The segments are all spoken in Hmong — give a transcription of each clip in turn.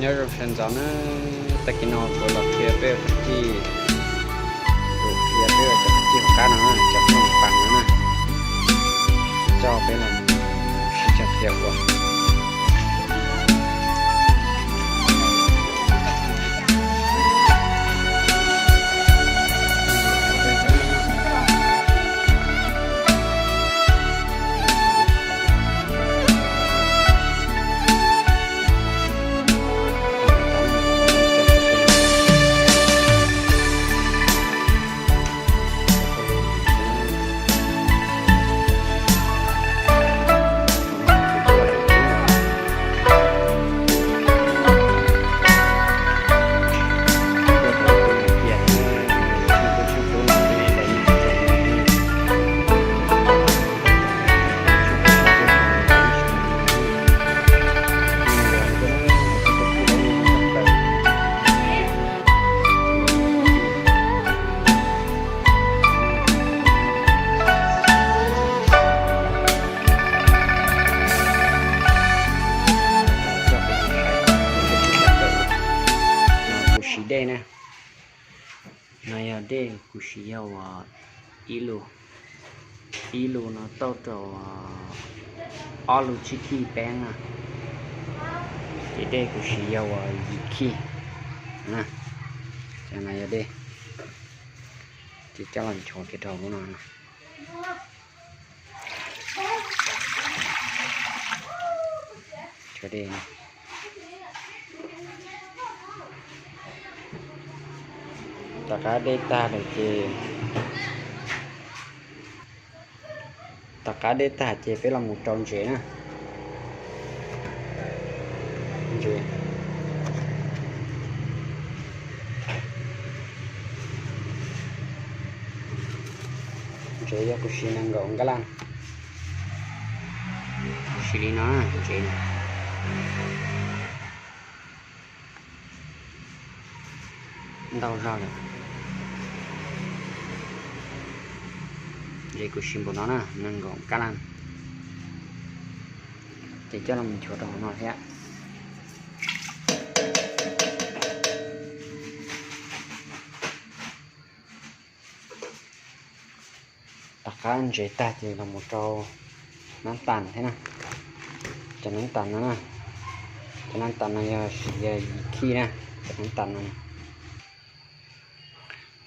Nyob zoo sawv ntxov na, tag kis no kuv los qhia peb ua txij, kuv qhia peb ua cov txij hauv qab no, cov phooj pas no na, coj peb los sib cog qhia ua. Kuv siv dej na. No yog dej kuv siv yog uas ib lus, ib lus no tau rau ob lus tsib khij peeb na. Ces dej kuv siv yog uas yim khij. Ces no yog dej, ces coj los nchuav kiag rau lub no. Tom qab dej tag lawm ces, tom qab dej tag ces peb los mus rau ntsev na. Ntsev, ntsev yog kuv siv nees nkaum nkab laj. Kuv siv li no, ntsev ntau zog lawm. Ntsev kuv siv npaum no na, nees nkaum nkab laj. Ces coj los nchuav rau hauv no thiab. Tom qab ntsev tag ces los mus rau nab tas thiab na. Cov nab tas no na, cov nab tas no yog siv yog yim khij na, cov nab tas no.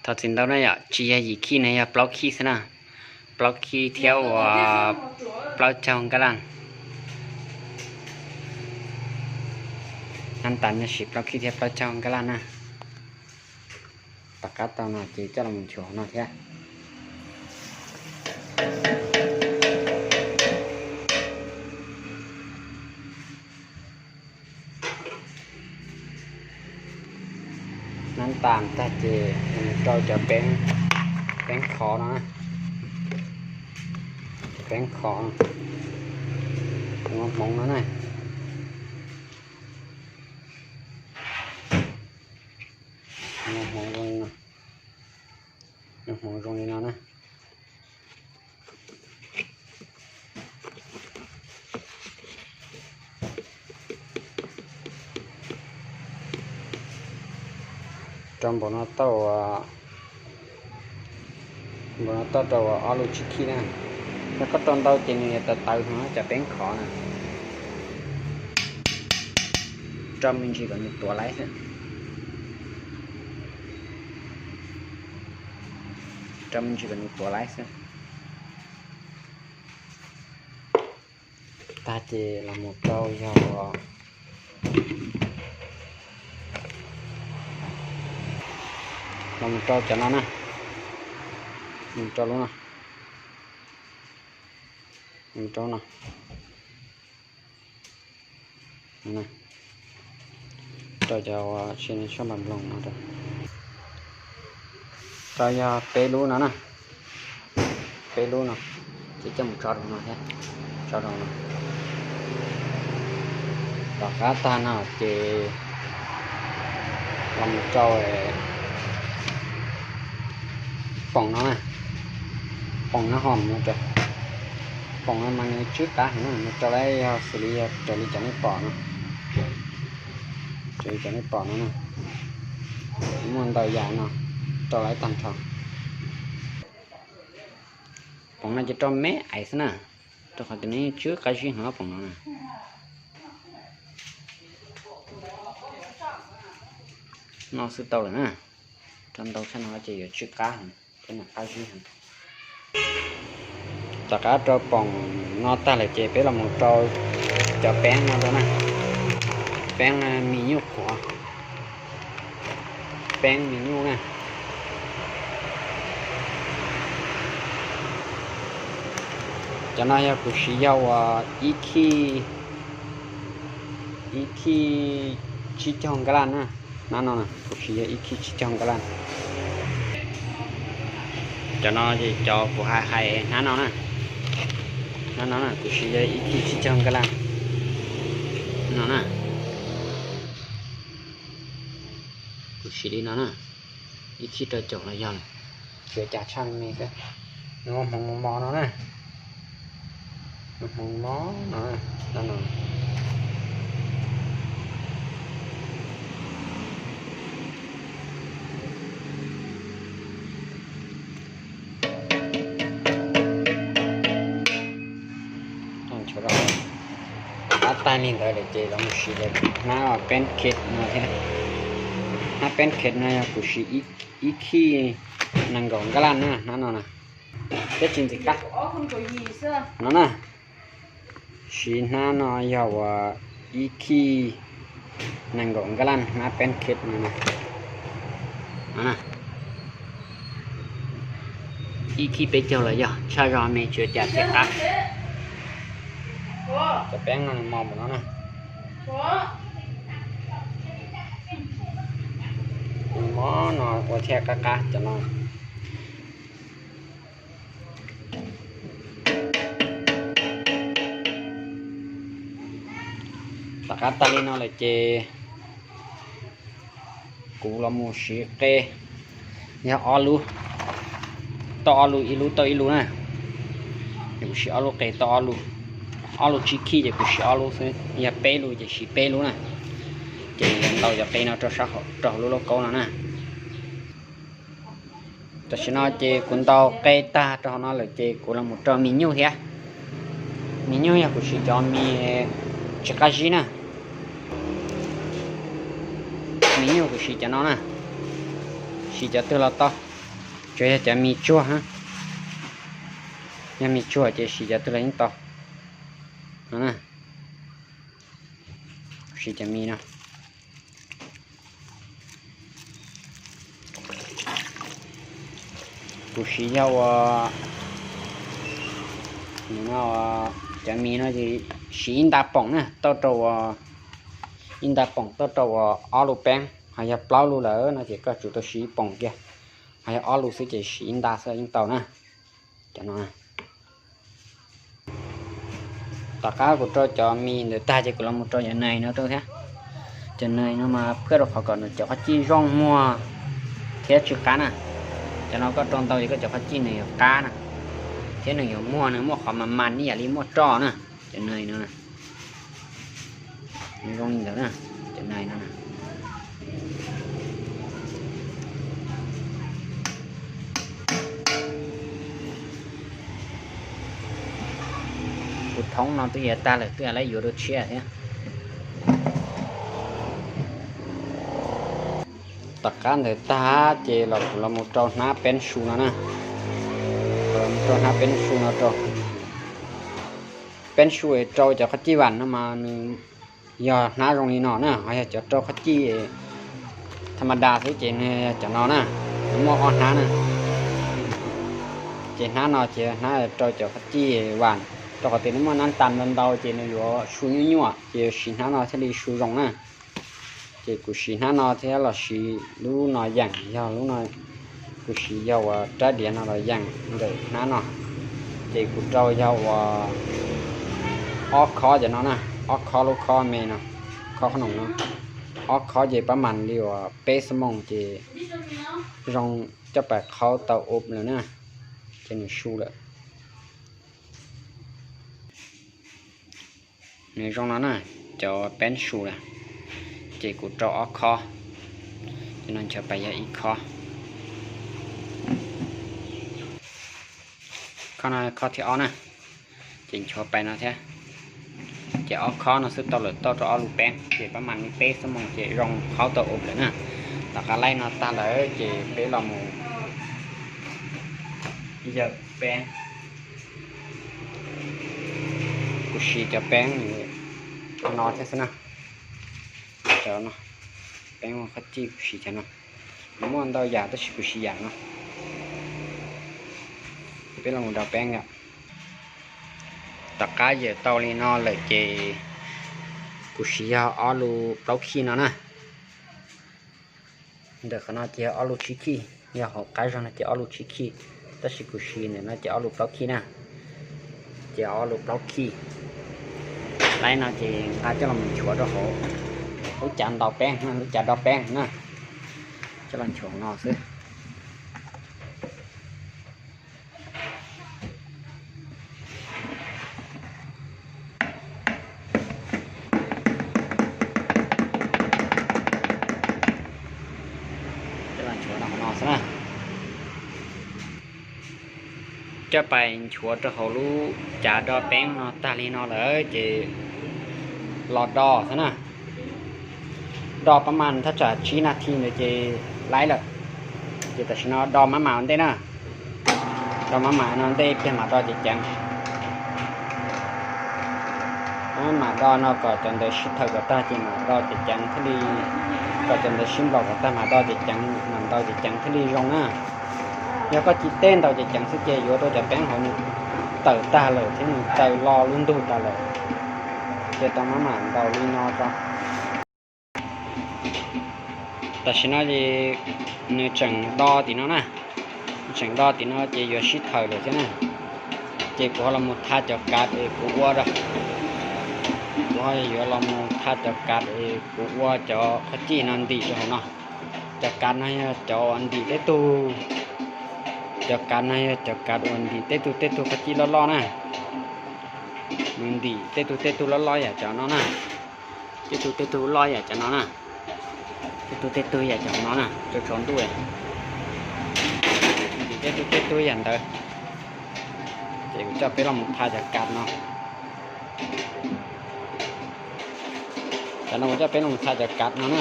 Thov txim ntau na yom, tsis yog yim khij na, yog plaub khij xwb na. Plaub khij thiab uas plaub caug nkab laj. Nab tas no siv plaub khij thiab plaub caug nkab laj na. Tom qab tau no ces coj los nchuav hauv no thiab. Nab tas tag ces mus rau cov peeb, peeb khov no, cov peeb khov, hmoov no na. Hmoov zoo li no, hmoov zoo li no na. Rau npaum no tau, npaum no tau rau ob lub tsib khij na. Yog koj rau ntau ces nws yuav tawv tawv no cov peeb khov na. Rau me ntsis kom nws tuav laib xwb. Rau me ntsis kom nws tuav laib xwb. Tag ces los mus rau yog, los mus rau cov no na, mus rau lub no, mus rau no. Rau cov uas tsis sab npas nploog no rau. Rau yog peb lub no na, peb lub no, ces coj mus tso rau no thiab, tso rau no. Tom qab tag no ces los mus rau poom no na, poom no ho mus rau, poom no mas nws tswb qab heev na, mus rau lawm yog xws li yog raws li cov nej pom no. Cov nej pom no na, muaj ntau yam no rau lawv tag nrho. Poom no ces rau me ais xwb na, rau qhov tias nws tsw qab zib heev poom no na. No xwb tau lawm na, rau ntau tshaj no ces yuav tsw qab heev thiab nws qab zib heev. Tom qab rau poom no tag lawm ces peb los mus rau cov peeb no rau na. Peeb me nyuj qhuav, peeb me nyuj na. Cov no yog kuv siv yog uas ib khij, ib khij tsib caug nkas laj na. Hnab no kuv siv yog ib khij tsib caug nkas laj. Cov no ces cov kuv hais hais hnab no na. Hnab no na kuv siv yog ib khij tsib caug nkas laj no na. Kuv siv li no na, ib khij rau caum los yog lawm, tsis ua cas tshaj me xwb. Nws ua hmoov mos mos no na, hmoov mos no, no. Ab, tag li ntawd lawm ces los mus siv hnab peeb khet no thiab. Hnab peeb khet no yog kuv siv ib khij nees nkaum nkas laj na, hnab no na. Thiab tsis ntxim qab no na, siv hnab no yog uas ib khij nees nkaum nkas laj, hnab peeb khet no na. Ib khij peb caug los yog, tshaj zog me tsis ua cas thiaj qab. Cov peeb no mos npaum no na. Mos no ua thiaj qab qab cov no. Tom qab tag li no lawm ces kuv los mus siv qe, yog ob lub, tau ob lub, ib lub tau ib lub na. Ces kuv siv ob lub qe tau ob lub, ob lub tsib khij ces kuv siv ob lub xwb, yog peb lub ces siv peb lub na. Ces ntaus cov qe no rau sab hauv, rau hauv lub lauj kaub no na. Tam sim no ces kuv ntaus qe tag rau hauv no lawm ces kuv los mus rau me nyuj thiab. Me nyuj yog kuv siv cov me tsis qab zib na. Me nyuj kuv siv cov no na, siv cov twg los tau, tsuas yog cov me tsuag, yog me tsuag ces siv cov twg los yeej tau no na. Siv cov me no. Kuv siv yog uas, no, cov me no ces siv ib nta poom na, tau rau uas, ib nta poom tau rau uas ob lub peeb, ho yog plaub lub lawm no ces koj tsum tau siv ib poom kiag, ho yog ob lub xwb ces siv ib nta xwb yeej tau na. Cov no, tom qab kuv rau cov me ntawd tag ces kuv los mus rau cov nais no rau thiab. Cov nais no mas phwj rau qhov kom nws cov qhov cij zoo muag thiab tsw qab na. Cov no koj rau ntau ces koj cov qhov cij nws yuav qab na, thiab nws yuav muag, nws muaj qhov mas mas ib yam li muaj roj na. Cov nais no, nws zoo li ntawd na, cov nais no. Kuv thoob no twb yuav tag lawm, twb yuav yuav dua tshiab thiab. Tom qab ntawd tag ces los kuv los mus rau hnab peeb su no na. Los mus rau hnab peeb su no rau. Peeb su es rau cov qhov cij vam no mas nws yog hnab zoo li no na, ho yog cov rau qhov cij tha ma da xwb ces nws yog cov no na. Nws muaj ob hnab na. Ces hnab no ces hnab rau cov qhov cij vam, rau qhov tias nws muaj nab tas ntau ntau ces nws yuav su nyuaj nyuaj ces yuav siv hnab no thiaj li su zoo na. Ces kuv siv hnab no thiab los siv lub no yeem, yog lub no kuv siv yog uas rab diav no los yeem ntawm hnab no. Ces kuv rau yog uas ob khob cov no na, ob khob lub khob me no, khob qhob noom no, ob khob ces pab mas li uas peb xuab moos ces zoo coj pais qhaub tau ub lawm na, ces nws su lawm. Nws zoo no na, cov peeb su na, Ces kuv rau ob khob, ces no nchuav pais yog ib khob. Khob no khob thib ob na, ces nchuav pais no thiab. Ces ob khob no xwb tau lawm, tau rau ob lub peeb, ces pab mam li peb xuab moos ces zoo qhaub tau ua lawm na. Tom qab laib no tag lawm ces peb los mus yawm peeb. Kuv siv cov peeb no thiab xwb na. Cov no, peeb ua qhob cij kuv siv cov no. Nws muaj ntau yam tab sis kuv siv yam no. Peb los mus do peeb yom. Tom qab yawm tau li no lawm ces kuv siv yog ob lub plaub khij no na. Ntawm qhov no ces yog ob lub tsib khij, yog hauv qab zog no ces ob lub tsib khij, tab sis kuv siv ntawm no ces ob lub plaub khij na. Ces ob lub plaub khij. Laib no ces nqa coj los nchuav rau hauv lub cav ntau peeb, lub cav do peeb na. Coj los nchuav no xwb. Coj los nchuav no xwb na. Coj pais nchuav rau hauv lub cav do peeb no tag li no lawm ces los do xwb na. Do pab mam thaj tsam tsib nas this ntawd ces laib lawm. Ces tam sim no do mab mam ua ntej na. Do mab mam no ntej ib pliag mam do ceev ceev. Mab mam do no kom cov ntawd sib thaws kom tag ces mam do ceev ceev thiaj li, kom cov ntawd sib nplaum kom tag mam do ceev ceev, mam ntaus ceev ceev thiaj li zoo na. Yog koj cia li ntaus ceev ceev xwb ces yuav rau cov peeb hauv nws tawm tag lawm thiab nws tawm lo lub ntug tas lawm. Ces tau mab mam ntaus li no tso. Tam sim no ces nws tseem do tim no na, nws tseem do tim no ces yuav sib thaws lawm thiab na. Ces kuv ho los mus tha cov kav es kuv ua rau, kuv ho yuav los mus tha cov kav es kuv ua cov qhob cij no ntim rau hauv no. Cov kav no yog cov uas ntim tej tug, cov kav no yog cov kav uas ntim tej tug tej tug qhob cij loj loj na. Nws ntim tej tug tej tug loj loj yam cov no na. Tej tug tej tug loj yam cov no na. Tej tug tej tug yam cov no na, tsaus tsaus ntuj. Ntim tej tug tej tug yam ntawd. Ces kuv coj peb los mus tha cov kav no. Cov no kuv coj peb los mus tha cov kav no na.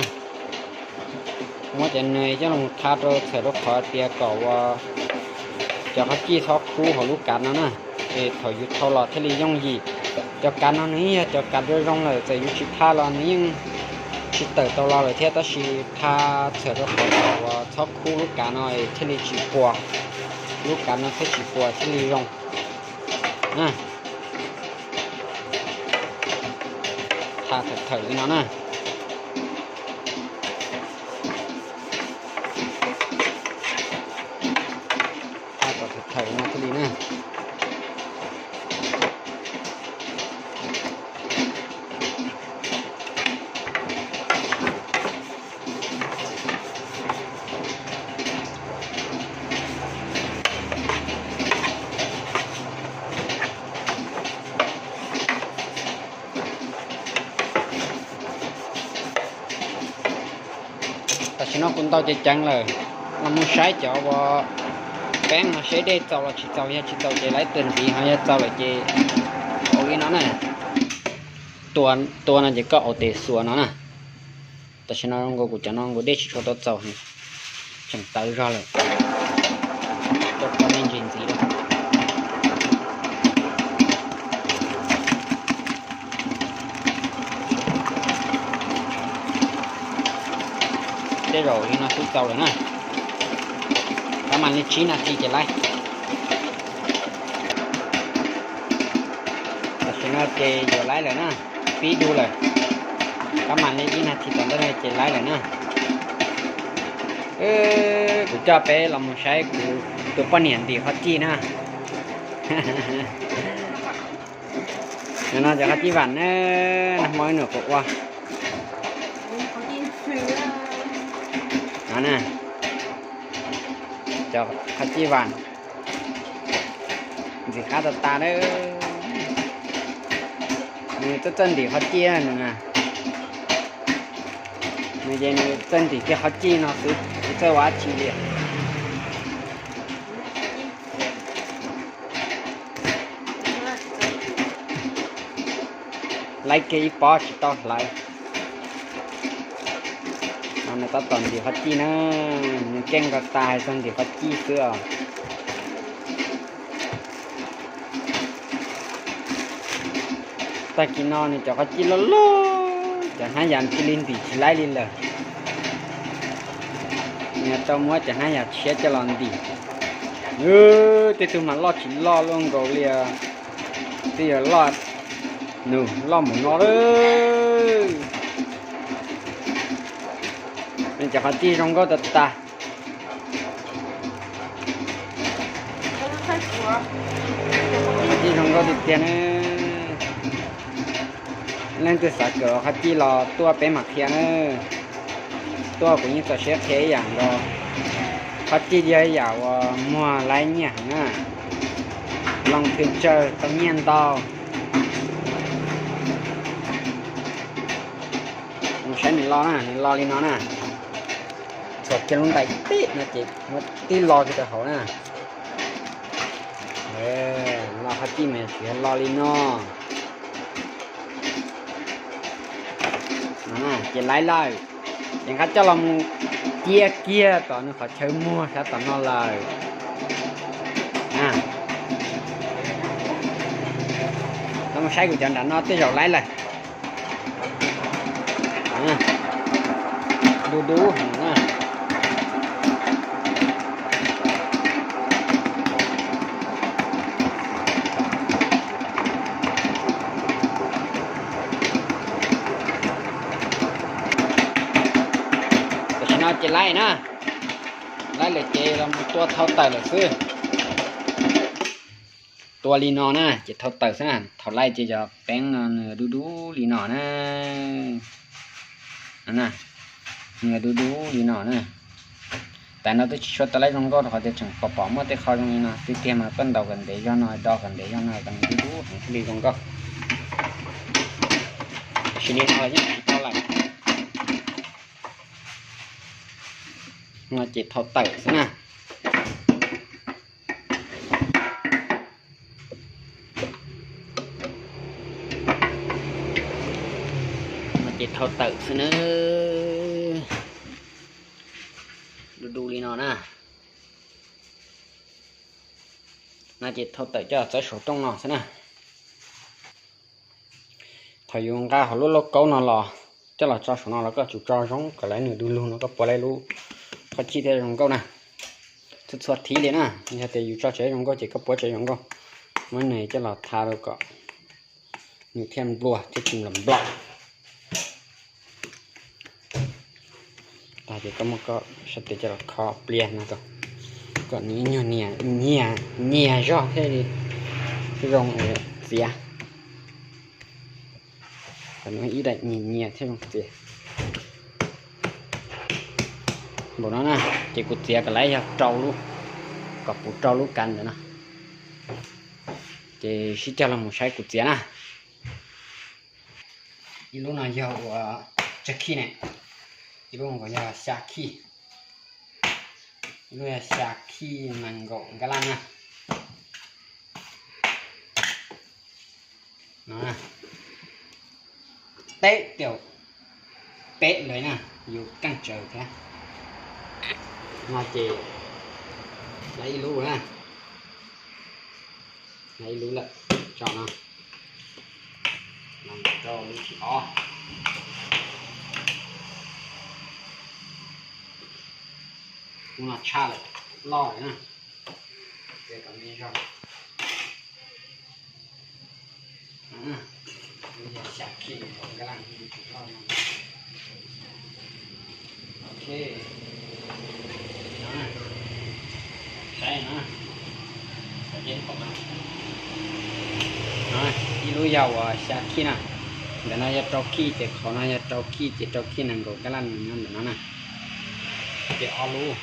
Muab cov nws coj los mus tha rau txhawm rau qhov tias kom ua cov qhob cij txhob khub hauv lub kav no na. Es thaum yus thau los thiaj li yooj yim. Cov kav no nws yeej yog cov kav zoo zoo lawm, txawm yus tsis tha los nws yeej tsis tawm tau los lawm thiab, tab sis tha txhawm rau qhov kom ua txhob khub lub kav no es thiaj li tsis puas. Lub kav no thiaj tsis puas thiaj li zoo. Tha thawm thawm li no na. Tha kom thawm thawm no thiaj li na. Tam sim no kuv ntaus ceev ceev lawm, los mus saib cov uas peeb no seb dej txaus los tsis txaus, yog tsis txaus ces laib tus ntxiv, ho yog txaus lawm ces ua li no na. Tua, tua no ces koj au tes xuas no na. Tam sim no nkaus kuv cov no nkaus dej tsis tshua tau txaus, tseem tawv zog lawm. Coj koj nej ntsis ntxiv lawm. Tej zaum li no twb txaus lawm na. Pab mam li tsib nas this ces laib. Tam sim no ces yuav laib lawm na, pib du lawm. Pab mam li ib nas this tom ntej no ces laib lawm na. Kuv coj peb los mus saib kuv tus poj niam ntim qhob cij na. No cov qhob cij vam na, nag hmo ib nus kuv ua. No na, cov qhob cij vam ntxim qab tas tas na. Nws txawj txawj ntim qhob cij no na. Nws ces nws txawj ntim kiag qhov cij no xwb, tsis txawj ua dab tsi li. Laib kiag ib pob tsis tau hlawv. No nws tab tom ntim qhov cij na, nws keej nkaus tas hais txog ntim qhov cij xwb os. Tag kis no nws cov qhov cij loj loj, cov hnab yas cia li ntim tsis laib li lawm. Nws tau muab cov hnab yas tshiab coj los ntim. Tej tug mas loj tsis loj luaj nkaus li, twb yog loj, nws loj mus no lawm. Nws cov qhov cij zoo nkauj tas tas. Qhov cij zoo nkauj tiag tiag na. Leej twg xav kawm qhov cij los tuaj peb mam qhia na. Tuaj kuv yeej txaus siab qhia ib yam nkaus. Qhov cij yog ib yam uas muag laib nyiaj heev na. Loo thw tsawg tau nyiaj ntau. Mus saib nws lo na, nws lo li no na. Txhuam kiag lub ntais tib no ces muab tib lo kiag rau hauv na. Lo qhov cij mas tsis yog lo li no. Ces laib lawm, ces nqa coj los mus cia kiag tom nws qhov chaw muag sab tom no lawm. Los mus saib kuv cov nram no tej zaum laib lawm. Du du. Tam sim no ces laib na, laib lawm ces los mus tua thau tawm lawm xwb. Tua li no na ces thau tawm xwb na, thaum laib ces cov peeb no nws du du li no na. Nws du du li no na. Tas no twb tsis tshua tau laib zoo nkauj rau qhov tias tseem pom pom muaj tej qho zoo li no, tiag tiag mas koj ntaus kom ntev zog no, do kom ntev zog no kom nws du du heev thiaj li zoo nkauj. Tab sis li no yeej tsis tau lawm. No ces thau tawm xwb na. No ces thau tawm xwb na. Du du li no na. No ces thau tawm coj txawb saum rooj no xwb na. Thaum yus nqa hauv lub lauj kaub no los coj los tso saum no los koj tsum tso zoo kom lawv nws du lug no koj puav lawv lub qhov cij thiaj zoo nkauj na. Txhua txhua thib li na, yog tias yus tso tsev zoo nkauj ces koj puav tsev zoo nkauj. Muab nws coj los tha rau kom nws thiaj nplua thiaj tsis nplom nplom. Tag ces koj muab koj sab tes coj los kho pliag no kom nws ib nyuag nyias zog thiaj li zoo txiav. Kom nws ib daim nyias nyias thiaj zoo txiav. Npaum no na, ces kuv txiav kom lawv yog rau lub, kom puv rau lub kav ntawm no. Ces sib cog los mus saib kuv txiav na. Ib lub no yog uas tsawg khij ne, ib lub no yog xya khij, ib lub yog xya khij nees nkaum nkav laj na. Teb tias peb lawm na, yus keej tsawv thiab. No ces lawv ib lub na, lawv ib lub lawm, tso no, no rau lub thib ob. Lub no tshaj lawm, loj lawm na. Ces kom me zog. Lub yog xya khij, kom nkaj laj tsum loj no. Ok. No, saib no, ib lub yog uas xya khij na, ntawm no yog rau khij ces qhov no yog rau khij ces rau khij nees nkaum nkaj laj nyob ntawm no na. Ces ob lub,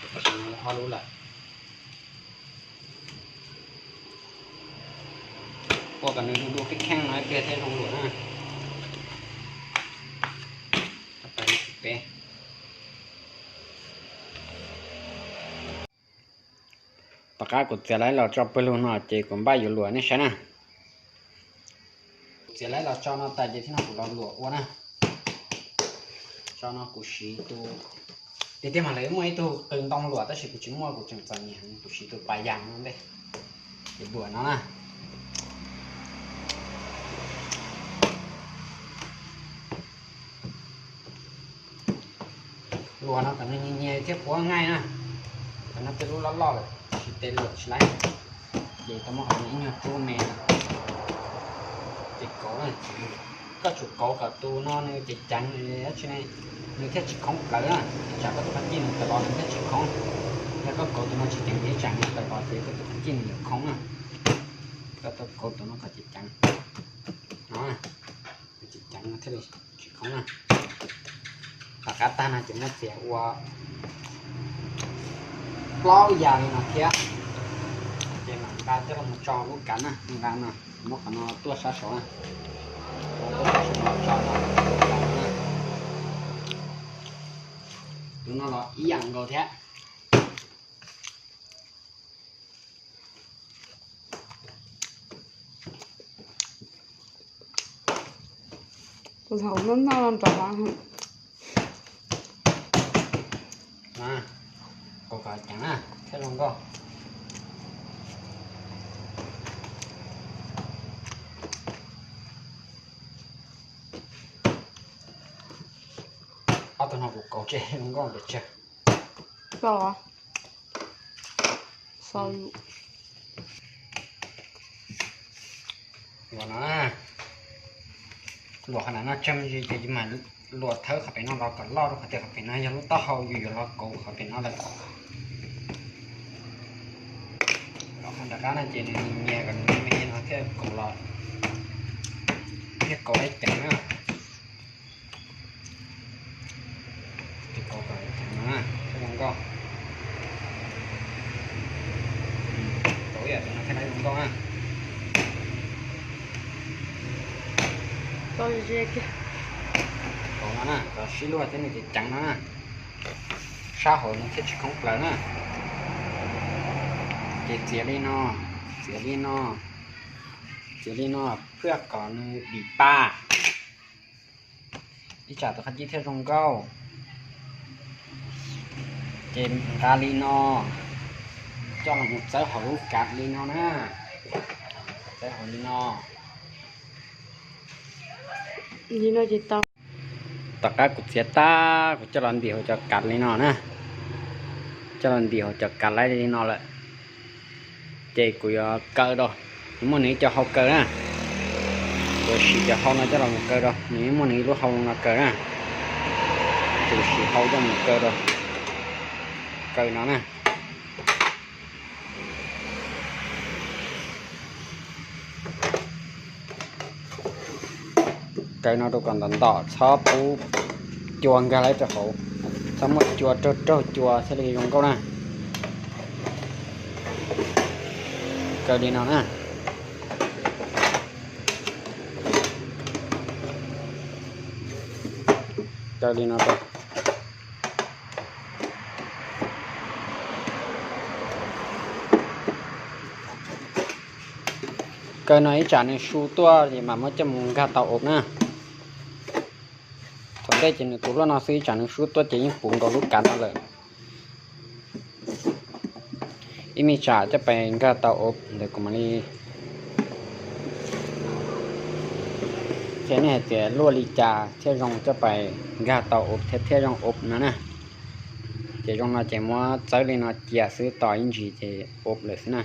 ob lub lawm. Ua kom nws du du kheej kheej no ib pliag thiaj zoo luam na. Tom qab kuv txiav laib los tso pawg lug no ces kuv npaj yuav luam nej saib na. Kuv txiav laib los tso no tas ces thiab no kuv los luam ua na. Tso no kuv siv tus, tiag tiag mas lawv muaj ib tug qw ntoo luam tab sis kuv tsis muaj, kuv tseem txom nyem, kuv siv tus pas yas no ntej. Ces luam no na. Luam no kom nws nyias nyias thiab puav nqaij na. Kom no tej lub loj loj lawm tab sis tes luam tsis laib, ces tau muab qhov no ib nyuag rub me. Ces kauv, koj tsum kauv kom tus no nws ceev ceev, dab tsi ne, nws thiaj tsis khoov plawv na. Ib tsam koj tus qhov cij nws tawm los nws thiaj tsis khoov. Yog koj kauv tus no tsis ceev ces ib tsam nws tawm los ces koj tus qhov cij nws yuav khoov na. Koj tau kauv tus no kom ceev ceev no, ceev ceev no thiaj li tsis khoov na. Tom qab tag no ces muab txiav ua plaub yas li no thiab. Ces mam nqa coj los tso lub kav na, nqa no, muab qhov no tuaj sab saud na. Tuaj sab saud no tso no. Tus no los ib yam nkaus thiab. Tus thaum noj noj nrov. Kauv kom ceev na thiaj zoo nkauj. Ob tug no kuv kauv tseg zoo nkauj pes tsawg. Luam no, luam qhov no tsawg me ntsis ces mam luam thawb qhov pem no los kom loj rau qhov tias qhov pem no yog lub taub hau yus yuav los kauv qhov pem no lawm. Los qhov nram qab no ces nws nyias kom nws me no thiaj kauv los, thiaj kauv laib ceev na. Tus kauv kom ceev no thiaj zoo nkauj. Kauv ib yam tus no thiaj zoo nkauj na. Kauv no na, kauv sib luag thiab nws ceev ceev no na, sab hauv nws thiaj tsis khoov plawv na. Ces txiav li no, txiav li no, txiav li no, phwj kom nws dim pa. Ib tsam tus qhov cij thiaj zoo nkauj. Ces nqa li no coj los mus txawb hauv lub kav li no na. Txawb hauv li no. Li no ces tau. Tom qab kuv txiav tag kuv coj los ntim hauv cov kav li no na. Coj los ntim hauv cov kav laib li no lawm. Ces kuv yuav kaw rau, nws muaj nws ib co hau kaw na. Kuv siv cov hau no coj los mus kaw rau, nws yeej muaj nws ib lub hau no kaw na. Kuv siv hau coj mus kaw rau, kaw no na. Kaw no rau kom ntom ntom, txhob pub cua nkag lawm rau hauv, txhob muab cua raug raug cua thiaj li zoo nkauj na. Kaw li no na. Kaw li no rau. Kaw no ib tsam nws su tuaj ces mam muab coj mus nkag tau ob na. Thaum ntej ces nws tus luaj no xwb, ib tsam nws su tuaj ces yeej puv nkaus lub kav no lawm. Ib me tsam coj pais nkag tau ob ntawm kuv mam li qhia nej hais tias luaj li cas thiaj zoo coj pais nkag tau ob thiab thiaj zoo ob no na. Ces zoo no ces muab txawb li no cia xwb, tos ib ntsis ces ob lawm xwb na.